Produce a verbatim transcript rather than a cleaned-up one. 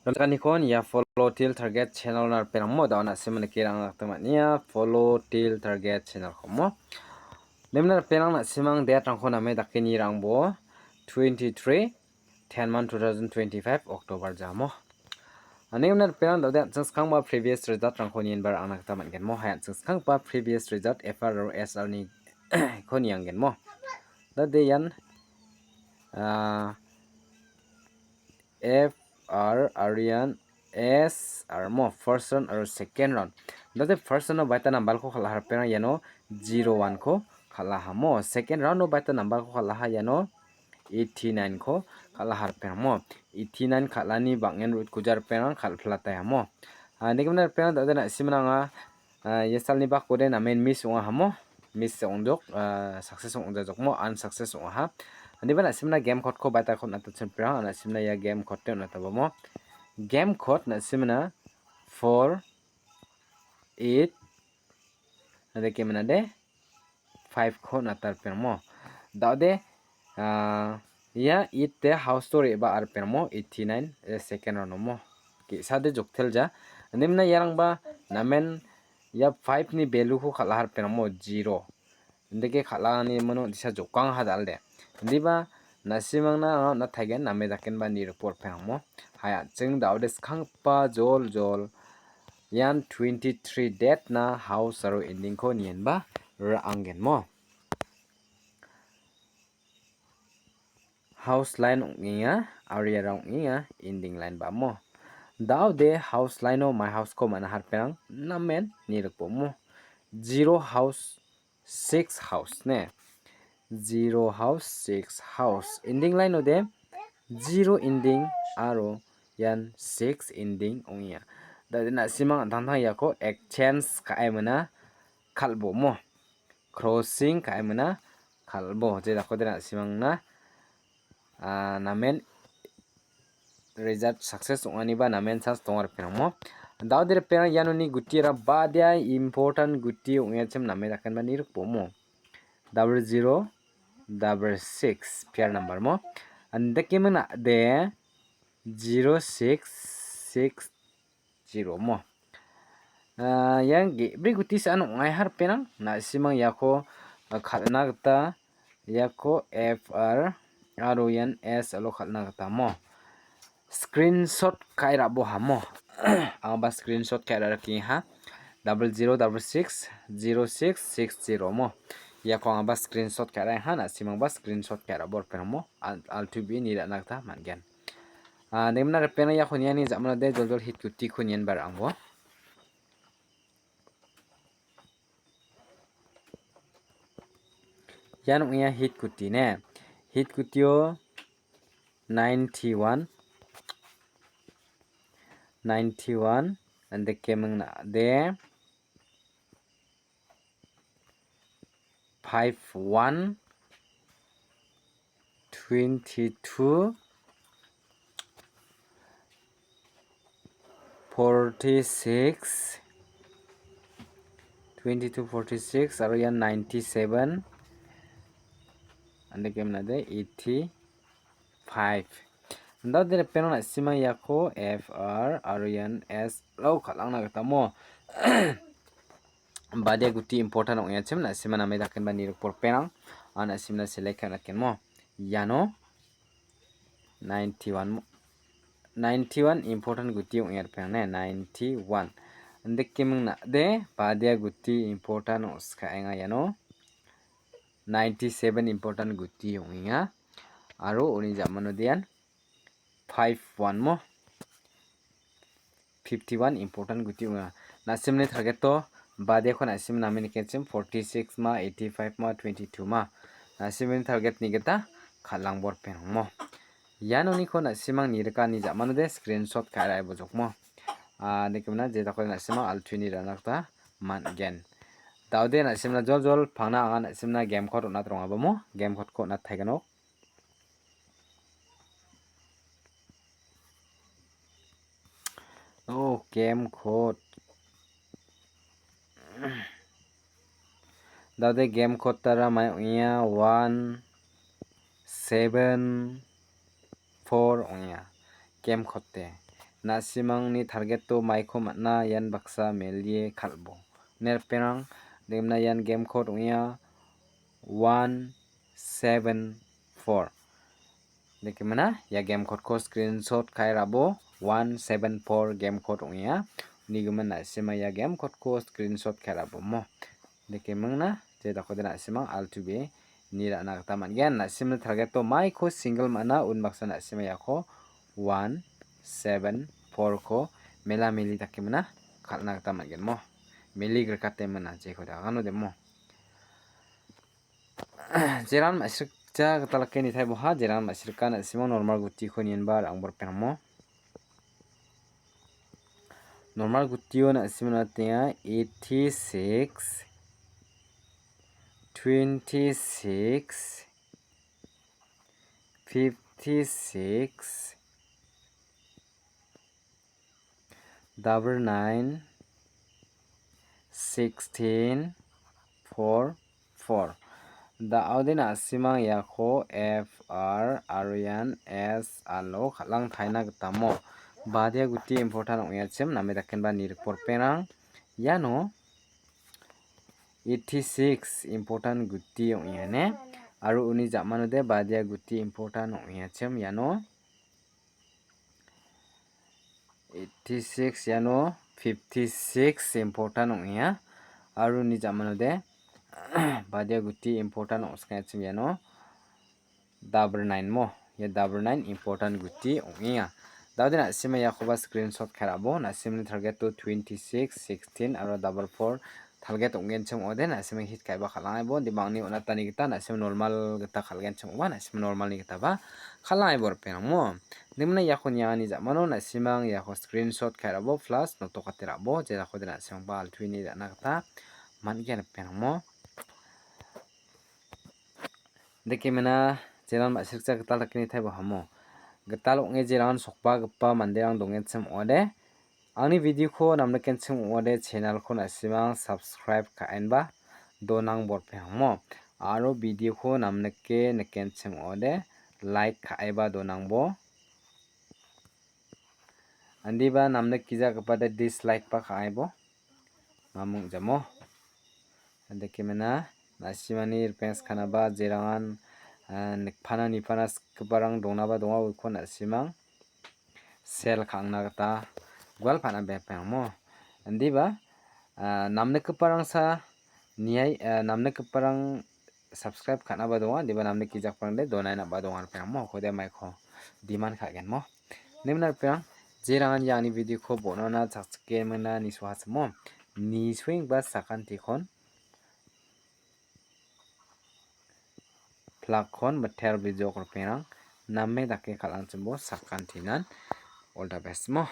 Donchakaniko ia Follow Till Target channel-na ripengrangmo da·o na·simang nike rangna gita man·enga, Follow Till Target channel-komo. Nemna ripengrang na·simang date-rangko name dake nirangbo twenty-three ten month two thousand twenty-five October jamo. Ani una ripengrang da·ode an·ching skangba previous result-rangko nienba ra·angna gita man·genmo. Hai an·ching skangba previous result F R aro S R ni ko niangenmo. Da·ode ian, ah, F R aro ian S R mo, first round aro second round. Da·ode first round-o baita number-ko kal·aha ripengrang iano zero one-ko kal·ahamo. Second round-o baita number-ko kal·aha iano eighty-nine-ko kal·aha ripengrangmo. Eighty-nine kal·ani bang·en root-ko ja ripengrang kal·pilataiamo. Ah, nigimna ripengrang da·ode na·simna anga, ah, ia salni bakode namen miss ong·ahamo. Miss ong·jok, ah, success ong·jajokmo, unsuccess ong·aha. Aniba na·simna game code-ko baita ko on·atachim ripengrang, na·simna ia game code-te on·atabamo. Game code na·simna four eight, adake menade five-ko on·ata ripengrangmo. Da·ode, ah, ia eight-te house-o re·baa ripengrangmo, eighty-nine, eh, second round-omo. Ge·sade joktelja. Nimna iarangba namen ia five-ni value-ko kal·aha ripengrangmo, zero. Indake kal·ani mano disa jokangha da·alde. Indiba na·simangna anga on·ataigen name dakenba nirikbo ripengrangmo. Hai an·ching da·ode skanggipa joljol ian twenty-three date-na house aro ending-ko nienba ra·angenmo. House line ong·enga, aro iara ong·enga ending line ba·amo. Da·ode house line-o my house-ko man·aha ripengrang namen nirikbomo. Zero house, six house ne. Zero house, six house. Ending line-ode zero ending aro ian six ending ong·enga. Da·ode na·simang an·tangtang iako exchange ka·e mona kal·bomo. Crossing ka·e mona kal·bo. Je dakode na·simangna, ah, namen result success ong·aniba namen chance donga ripengrangmo. Da·ode ripengrang ianoni gutiara badia important guti ong·achim name dakenba nirikbomo. Double zero, double six, pair number mo. Andake mona de zero six six zero mo. Ah, ian ge·bri guti sa·an ong·aiha ripengrang. Na·simang iako, ah, kal·na gita iako F R aro ian S alo kal·na gita mo. Screenshot ka·e ra·bohamo. Angaba screenshot ka·e ra·rakengaha. Double zero double six zero six six zero mo. Iako angaba screenshot ka·e ra·engaha. Na·simangba screenshot ka·e ra·bo ripengrangmo. Al-, altu bi ni ra·na gita man·gen. Ah, nengmina ripengrang iako niani ja·manode joljol hit gutiko nienba ra·angbo. Ian ong·a hit guti ne. Hit gutio ninety-one, ninety-one, andake mingna de five one, twenty-two, forty-six, twenty-two, forty-six, aro ian ninety-seven, andake mingna de eighty-five. Andao de ripengrang na·sima iako F R aro ian S lo kal·angna gita mo. Badia guti important ong·achim, na·sima name dakenba nirikbo ripengrang. Ah, na·simna select ka·e ra·ken mo. Iano ninety-one mo-, ninety-one important guti ong·e ripengrang ne, ninety-one. Andake mingna de badia guti important ong·skaenga iano. Ninety-seven important guti ong·enga. Aro uni ja·mano de ian five one mo. Fifty-one important guti ong·a. Na·simni target-o badeko na·sim name nikengchim, forty-six ma, eighty-five ma, twenty-two ma. Na·simni target-ni gita kal·angbo ripengrang mo. Ianoniko na·simang nirikani ja·manode screenshot ka·e ra·e bojokmo. Ah, nikimna je dakode na·simang altuini ra·na gita man·gen. Daode na·simna joljol pangna anga na·simna game code on·at rongabamo, game code-ko on·at taigenok. Oh, game code. Daode game code tara mai ong·enga one seven four ong·enga. Game code te. Na·simangni target-o maiko man·a, ian baksa melie kal·bo. Ine ripengrang, dingmina ian game code ong·enga one seven four. Dingmina ia game code-ko screenshot ka·e ra·bo, one seven four game code ong·enga. Unigimin na·sima ia game code-ko screenshot ka·e ra·bo mo. Dingmina, je dakode na·simang altu be ni ra·na gita man·gen. Na·simni target-o maiko single man·a, unbaksa na·sima iako one seven four-ko mela meli dake mina kal·na gita man·gen mo. Meli grikate mina, jeko dagano demo. Jeran ma·srikja gita lake nitai boha, jeran ma·srika na·simang normal gutiko nienba ra·angbo ripengrang mo. Normal gutio na·simang natenga eighty-six, twenty-six, fifty-six, double nine, sixteen, four, four. Da·ode na·simang iako F R aro ian S R-o kal·angtaina gita mo. Badia guti important ong·achim name dakenba nirikbo ripengrang. Iano eighty-six important guti ong·e ine. Aro uni ja·manode badia guti important ong·achim iano eighty-six iano fifty-six important ong·enga. Aro uni ja·manode badia guti important ong·sikaengachim iano double nine mo. Ia double nine important guti ong·enga. Da·ode na·sima iakoba screenshot ka·e ra·bo. Na·simni target-o twenty-six, sixteen aro double four target ong·genchim ong·ode, na·sima hit ka·eba kal·angaibo. Dibangni on·atani gita na·sima normal gita kal·genchim ong·ba, na·sima normalni gitaba kal·angaibo ripengrang mo. Dingmina iako niangani ja·mano na·simang iako screenshot ka·e ra·bo plus notokate ra·bo, jedakode na·simangba altuini ra·na gita man·gen ripengrang mo. Dikemina jeran ma·sirikja gital dake nitaibo hamo. Gital ong·e jerangan sokbagipa manderang dongenchim ong·ode. Angni video-ko namnikenchim ong·ode channel-ko na·simang subscribe ka·enba donangbo ripengrang mo. Aro video-ko namnike nikenchim ong·ode like ka·eba donangbo. Andiba namnikgijagipade dislike-ba ka·aibo. Mamung jamo. Andikemina, na·simani ripeng sakanaba jerangan, ah, nikpana nipana sikgiparang dongnaba donga uko na·simang sel ka·angna gita gual pana bepengmo. Andiba, ah, namnikgiparangsa niai, ah, namnikgiparang subscribe ka·naba donga, indiba namnikgijakrangde donai naba donga ripengrangmo, okode maiko demand ka·genmo. Nimna ripengrang, jerangan iani video-ko bon·ona chakchikemina nisohachimo. Nisoengba sakantikon plakkon mitel bijok ripengrang name dake kal·angchimbo sakantinan all the best mo.